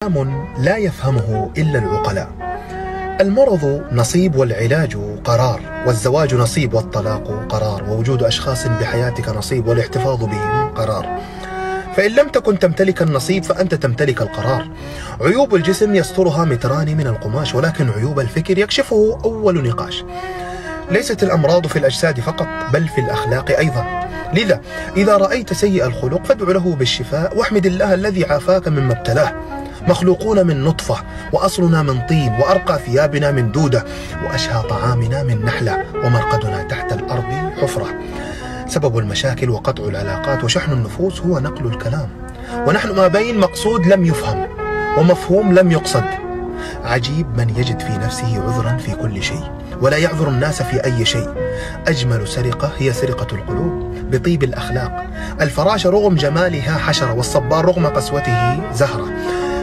كلام لا يفهمه إلا العقلاء. المرض نصيب والعلاج قرار، والزواج نصيب والطلاق قرار، ووجود أشخاص بحياتك نصيب والاحتفاظ بهم قرار. فإن لم تكن تمتلك النصيب فأنت تمتلك القرار. عيوب الجسم يسترها متران من القماش، ولكن عيوب الفكر يكشفه أول نقاش. ليست الأمراض في الأجساد فقط، بل في الأخلاق أيضا. لذا إذا رأيت سيء الخلق فادع له بالشفاء، واحمد الله الذي عافاك مما ابتلاه. مخلوقون من نطفة، وأصلنا من طين، وأرقى ثيابنا من دودة، وأشهى طعامنا من نحلة، ومرقدنا تحت الأرض حفرة. سبب المشاكل وقطع العلاقات وشحن النفوس هو نقل الكلام، ونحن ما بين مقصود لم يفهم ومفهوم لم يقصد. عجيب من يجد في نفسه عذرا في كل شيء، ولا يعذر الناس في أي شيء. أجمل سرقة هي سرقة القلوب بطيب الأخلاق. الفراشة رغم جمالها حشرة، والصبار رغم قسوته زهرة.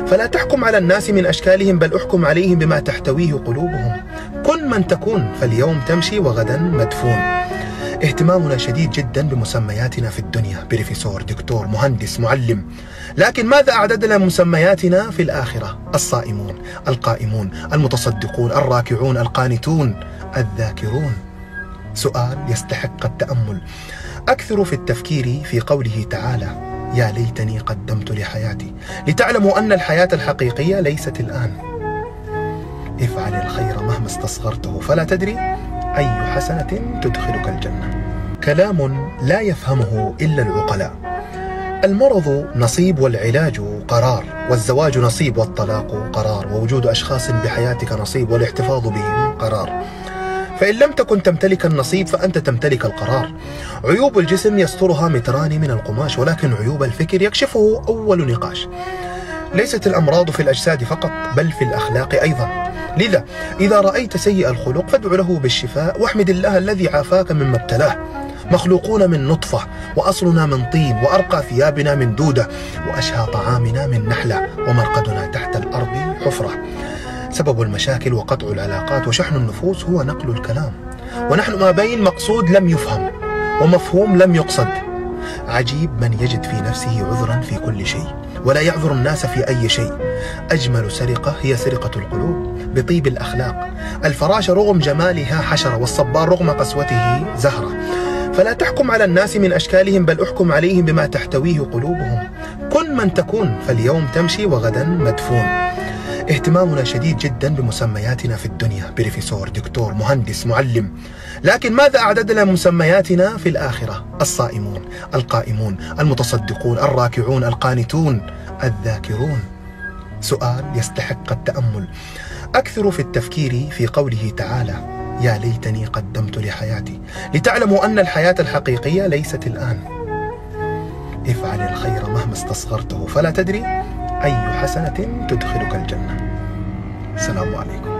فلا تحكم على الناس من أشكالهم، بل احكم عليهم بما تحتويه قلوبهم. كن من تكون، فاليوم تمشي وغدا مدفون. اهتمامنا شديد جدا بمسمياتنا في الدنيا، بروفيسور، دكتور، مهندس، معلم. لكن ماذا أعددنا مسمياتنا في الآخرة؟ الصائمون، القائمون، المتصدقون، الراكعون، القانتون، الذاكرون. سؤال يستحق التأمل. أكثر في التفكير في قوله تعالى: يا ليتني قدمت لحياتي، لتعلموا أن الحياة الحقيقية ليست الآن. افعل الخير مهما استصغرته، فلا تدري أي حسنة تدخلك الجنة. كلام لا يفهمه إلا العقلاء. المرض نصيب والعلاج قرار، والزواج نصيب والطلاق قرار، ووجود أشخاص بحياتك نصيب والاحتفاظ بهم قرار. فإن لم تكن تمتلك النصيب فأنت تمتلك القرار. عيوب الجسم يسترها متران من القماش، ولكن عيوب الفكر يكشفه أول نقاش. ليست الأمراض في الأجساد فقط، بل في الأخلاق أيضا. لذا إذا رأيت سيء الخلق فادع له بالشفاء، واحمد الله الذي عافاك مما ابتلاه. مخلوقون من نطفة، وأصلنا من طين، وأرقى ثيابنا من دودة، وأشهى طعامنا من نحلة، ومرقدنا تحت الأرض حفرة. سبب المشاكل وقطع العلاقات وشحن النفوس هو نقل الكلام، ونحن ما بين مقصود لم يفهم ومفهوم لم يقصد. عجيب من يجد في نفسه عذرا في كل شيء، ولا يعذر الناس في أي شيء. أجمل سرقة هي سرقة القلوب بطيب الأخلاق. الفراشة رغم جمالها حشرة، والصبار رغم قسوته زهرة. فلا تحكم على الناس من أشكالهم، بل احكم عليهم بما تحتويه قلوبهم. كن من تكون، فاليوم تمشي وغدا مدفون. اهتمامنا شديد جدا بمسمياتنا في الدنيا، بروفيسور، دكتور، مهندس، معلم. لكن ماذا أعددنا مسمياتنا في الآخرة؟ الصائمون، القائمون، المتصدقون، الراكعون، القانتون، الذاكرون. سؤال يستحق التأمل. أكثر في التفكير في قوله تعالى: يا ليتني قدمت لحياتي، لتعلموا أن الحياة الحقيقية ليست الآن. افعل الخير مهما استصغرته، فلا تدري أي حسنة تدخلك الجنة. السلام عليكم.